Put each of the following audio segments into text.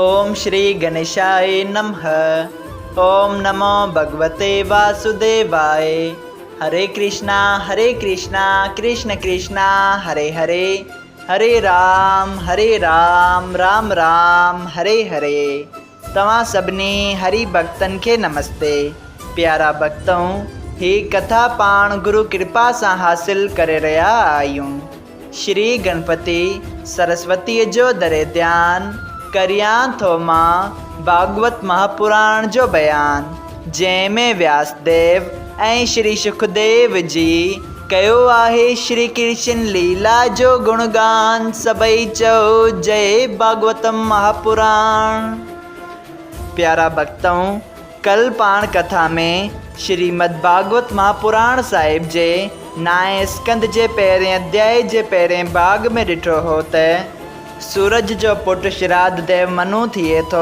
اوم شري گنيشاء نمھ اوم نمو ڀڳوتي واسوديواء هري ڪرشنا هري ڪرشنا ڪرشن ڪرشنا هري هري هري رام هري رام رام رام هري هري توهان سڀني هري ڀڳتن کي نمستي. پيارا ڀڳتؤ هي ڪٿا پاڻ گرو ڪرپا سان حاصل ڪري رهيا آهيون. شري گڻپتي سرسوتيء جو دري ڌيان ڪريان ٿو مان ڀاڳوت مهاپراڻ جو بيان جنهن ۾ وياس ديو ۽ شري شڪديو جي ڪيو آهي شري ڪرشن ليلا جو گڻگان سڀئي چئو جئي ڀاڳوتم مهاپراڻ. پيارا ڀڳتؤ! ڪل پاڻ ڪٿا ۾ شريمد ڀاڳوت مهاپراڻ صاحب جي نائين اسڪنڌ جي پهرين اڌيائي جي پهرين ڀاڳ ۾ ڏٺو هو ته سورج جو پٽ شراڌ ديو منو ٿئي ٿو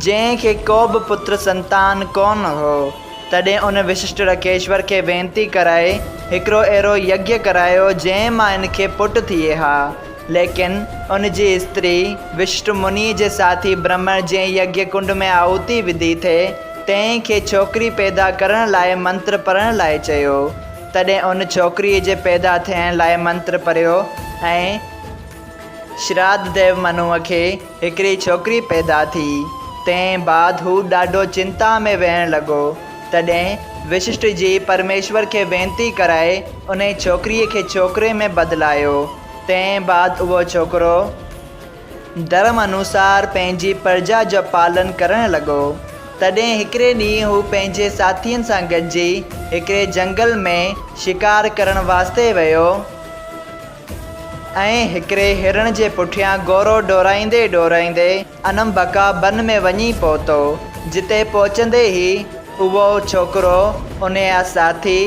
جنهن کي ڪو به پتر سنتان ڪونه هو تڏهن ان وششٽ رکيشور کي وينتي ڪرائي هڪڙو اهڙو يگيه ڪرايو جنهن مان هن کي پٽ ٿئي ها. ليڪن ان جي استري وشٽ منيء جي ساٿي برهمڻ جنهن يگيه ڪنڊ ۾ آهوتي وڌي ٿي، تنهن کي ڇوڪري پيدا ڪرڻ لاء منتر پڙهڻ لاء چيو. تڏهن ان ڇوڪريء جي پيدا ٿيڻ لاء منتر پڙهيو ۽. شراڌ ديو منوء کي هڪڙي ڇوڪري پيدا ٿي. تنهن بعد هو ڏاڍو چنتا ۾ ويهڻ لڳو. تڏهن وششٽ جي پرميشور کي وينتي ڪرائي انهي ڇوڪريء کي ڇوڪري ۾ بدلايو. تنهن بعد اهو ڇوڪرو ڌرم انوسار پنهنجي پرجا جو پالن ڪرڻ لڳو. تڏهن هڪڙي ڏينهن هو پنهنجي ساٿين سان گڏجي هڪڙي جهنگل ۾ شڪار ڪرڻ واسطي ويو ۽ هڪڙي هرڻ جي پٺيان گورو ڊوڙائيندي ڊوڙائيندي انمبڪا بن ۾ وڃي پهتو، جتي پهچندي ئي اهو ڇوڪرو، انهي جا ساٿي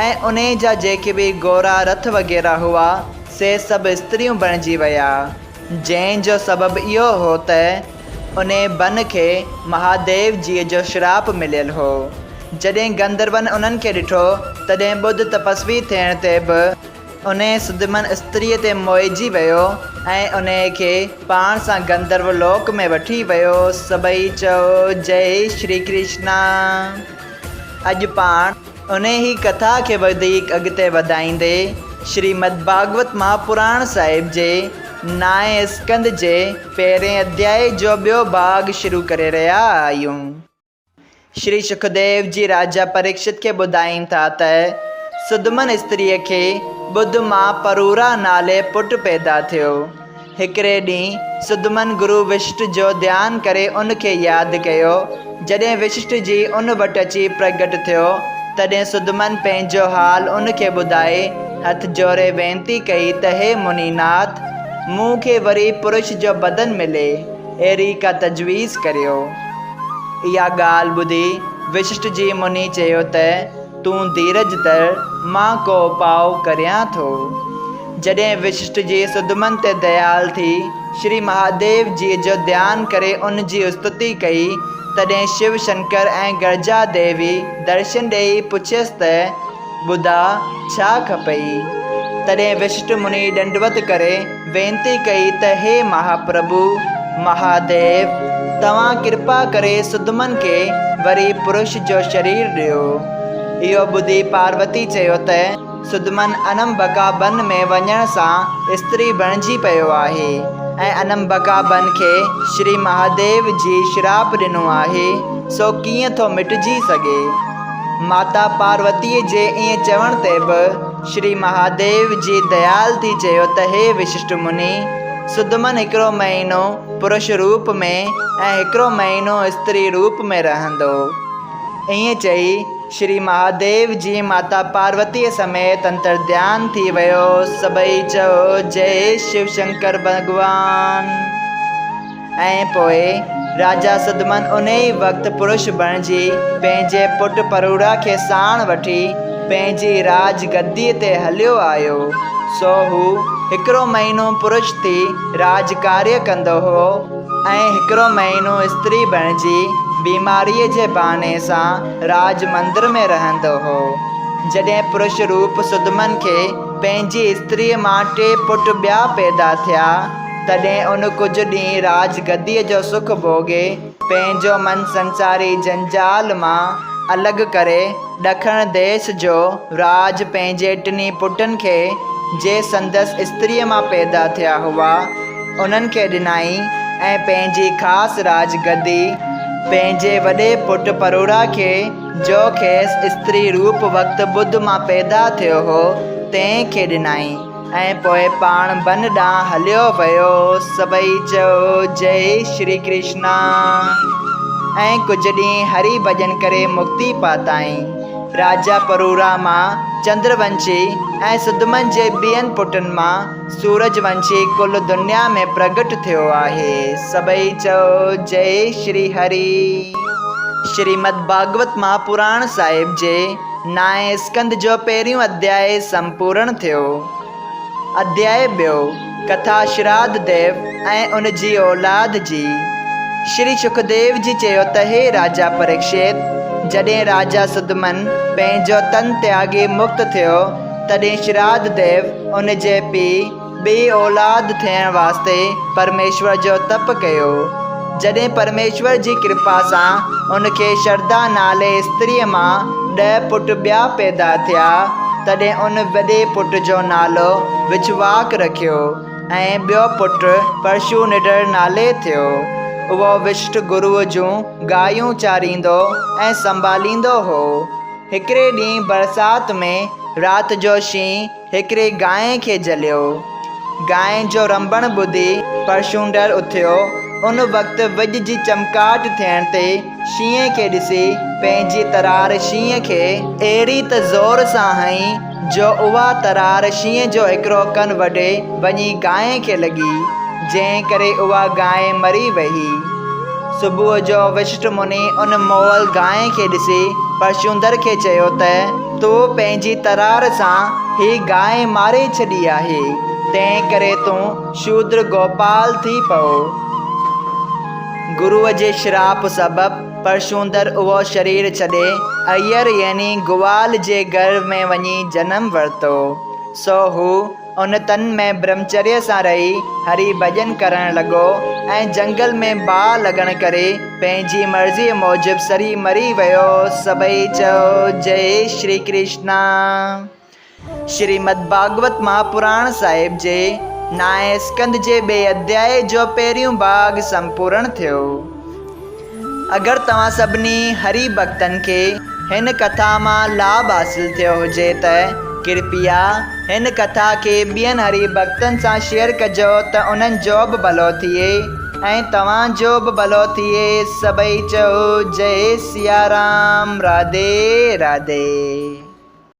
۽ انهي جا جيڪي به گورا رٿ وغيره هئا، سي سڀ استريون بڻجي ويا. جنهن جو سبب اهو هو ته انهي بن کي مهاديو جيء جو شراپ مليل هو. جڏهن گنڌرون انهن کي ڏٺو، تڏهن ٻڌ تپسوي ٿيڻ تي به، انهيء سڌمن استريء تي موهجي ويو ۽ انهيء کي پاڻ سان گنڌرو لوڪ ۾ وٺي ويو. سڀئي چئو، جئي شري ڪرشنا. اڄ پاڻ انهيء ئي ڪٿا کي وڌيڪ اڳتي وڌائيندي شريمد ڀاڳوت مهاپراڻ صاحب جي نائين اسڪنڌ جي پهرين اڌيائي جو ٻيو ڀاڳ شروع ڪري رهيا آهيون. شري شڪديو جي راجا پريڪشت کي ٻڌائين ٿا ته سڌمن استريء کي ٻڌ مان پرورا نالي پٽ پيدا ٿيو. هڪڙي ڏينهن سڌمن گرو وشٽ جو ڌيان ڪري ان کي ياد ڪيو. جڏهن وشٽ جي ان وٽ اچي پرگٽ ٿيو، تڏهن سڌمن پنهنجو حال ان کي ٻڌائي هٿ جوڙي وينتي ڪئي ته هي منيناٿ! مون کي وري پرش جو بدن ملي. اهڙي ڪا تجويز ڪريو. اها ڳالهه ٻڌي وششٽ جي مني چيو ته تون ڌيرج ڌر، مان ڪو اپاء ڪريان ٿو. جڏهن وششٽ جي سڌمن تي ديال ٿي شري مهاديو جيء جو ڌيان ڪري ان جي استتي ڪئي، تڏهن شو شنڪر ۽ گرجا ديوي درشن ڏيئي پڇيس ته ٻڌاء ڇا کپئي؟ تڏهن وششٽ مني ڏنڊوت ڪري وينتي ڪئي ته هي مهاپرڀو مهاديو! توهان ڪرپا ڪري سڌمن کي وري پرش جو شرير ڏيو. اهو ٻڌي پاروتي چيو ته سڌمن انمبڪا بن ۾ وڃڻ سان استري بڻجي پيو آهي ۽ انمبڪا بن کي شري مهاديو جي شراپ ڏنو آهي، سو ڪيئن ٿو مٽجي سگهي؟ ماتا پاروتيء جي ائين چوڻ تي به شري مهاديو جي ديال ٿي چيو ته هي وششٽ مني! سڌمن هڪڙو مهينو پرش روپ ۾ ۽ هڪڙو مهينو استري روپ ۾ رهندو. ائين چئي شري مهاديو جي ماتا پاروتيء سميت انترڌيان ٿي ويو. سڀئي چئو جئي شو شنڪر ڀڳوان! ۽ پوء راجا سڌمن انهيء وقت پرش بڻجي پنهنجي پٽ پرورا کي ساڻ وٺي پنهنجي راڄ گديء تي هليو آيو. سو هو هڪڙو مهينو پرش ٿي راڄ ڪاريه ڪندو هو ۽ هڪڙو مهينو استري بڻجي بيماريء جي بهاني سان راڄ مندر ۾ رهندو هو. جڏهن پرش روپ سڌمن کي پنهنجي استريء مان ٽي پٽ ٻيا پيدا ٿيا. تڏهن ان ڪجهه ڏينهن راج گديء جو سک ڀوڳي، پنهنجو من سنساري جنجال مان الڳ ڪري، ڏکڻ ديس جو راڄ پنهنجي ٽنهي پٽن کي، جي سندس استريء مان پيدا ٿيا هئا، انهن کي ڏنائين ۽ پنهنجي خاص راڄ گدي پنهنجي وڏي پٽ پرورا کي، جو کيس استري روپ وقت ٻڌ مان پيدا ٿيو هو، تنهن کي ڏنائين ۽ پوء پاڻ بن ڏانهن هليو ويو. سڀئي چئو، جئي شري ڪرشنا! ۽ ڪجهه ڏينهن هري ڀڄن ڪري مڪتي پاتائين. راجا پرورا مان چندر ونشي ۽ سڌمن جي ٻين پٽن مان سورج ونشي ڪل دنيا ۾ پرگٽ ٿيو آهي. سڀئي چئو، جئي شري هري! شريمد ڀاڳوت مهاپراڻ صاحب جي نائين اسڪنڌ جو پهريون اڌياء سمپورڻ ٿيو. اڌياء ٻيو، ڪٿا شراڌ ديو ۽ ان جي اولاد جي. شري شڪديو جي چيو ته هي راجا پريڪشت! جڏهن راجا سڌمن پنهنجو تن تياڳي مڪت ٿيو، تڏهن شراڌ ديو ان جي پيء، ٻي اولاد ٿيڻ واسطي پرميشور جو تپ ڪيو. جڏهن پرميشور جي ڪرپا سان ان کي شرڌا نالي استريء مان ڏهه پٽ ٻيا پيدا ٿيا، تڏهن ان وڏي پٽ جو نالو وڇواڪ رکيو ۽ ٻيو پٽ پرشو نڊر نالي ٿيو. اهو وشٽ گروء جون گايون چاريندو ۽ سنڀاليندو هو. هڪڙي ڏينهن برسات ۾ رات جو شينهن هڪڙي گانء کي جهليو. گانء جو رنبڻ ٻڌي پرشونڊر اٿيو. ان وقت وڄ جي چمڪاٽ ٿيڻ تي شينهن کي ڏسي پنهنجي ترار شينهن کي اهڙي ته زور سان هنئي جو اها ترار شينهن جو هڪڙو ڪن وڍي وڃي گانء کي لڳي، جنهن ڪري اها گانء مري ويئي. صبح جو وشٽ مني ان مئل گانء کي ڏسي پرشوندر کي چيو ته، تو پنهنجي ترار سان هي گانء ماري ڇڏي آهي، تنهن ڪري تون شودر گوپال ٿي پئو. گروء جي شراپ سبب پرشوندر اهو شرير ڇڏي ايئر يعني گوال جي گهر ۾ وڃي جنم ورتو. سو هو ان تن ۾ برهمچريه سان رهي هري ڀڄن ڪرڻ لڳو ۽ جنگل ۾ باهه لڳڻ ڪري پنهنجي مرضيء موجب سڙي مري ويو. سڀئي چئو جئي شري ڪرشنا. شريمد ڀاڳوت مهاپراڻ صاحب جي نائين اسڪنڌ جي ٻئي اڌيائي جو پهريون ڀاڳ سمپورڻ ٿيو. اگر توهان سڀني هري ڀڳتن کي هن ڪٿا مان لاڀ حاصل ٿيو هجي ته ڪرپيا هن ڪٿا کي ٻين هري ڀڳتن سان شيئر ڪجو ته انهن جو به ڀلو ٿئي ۽ توهان جو به ڀلو ٿئي سڀئي چئو جئي سيارام راڌي راڌي.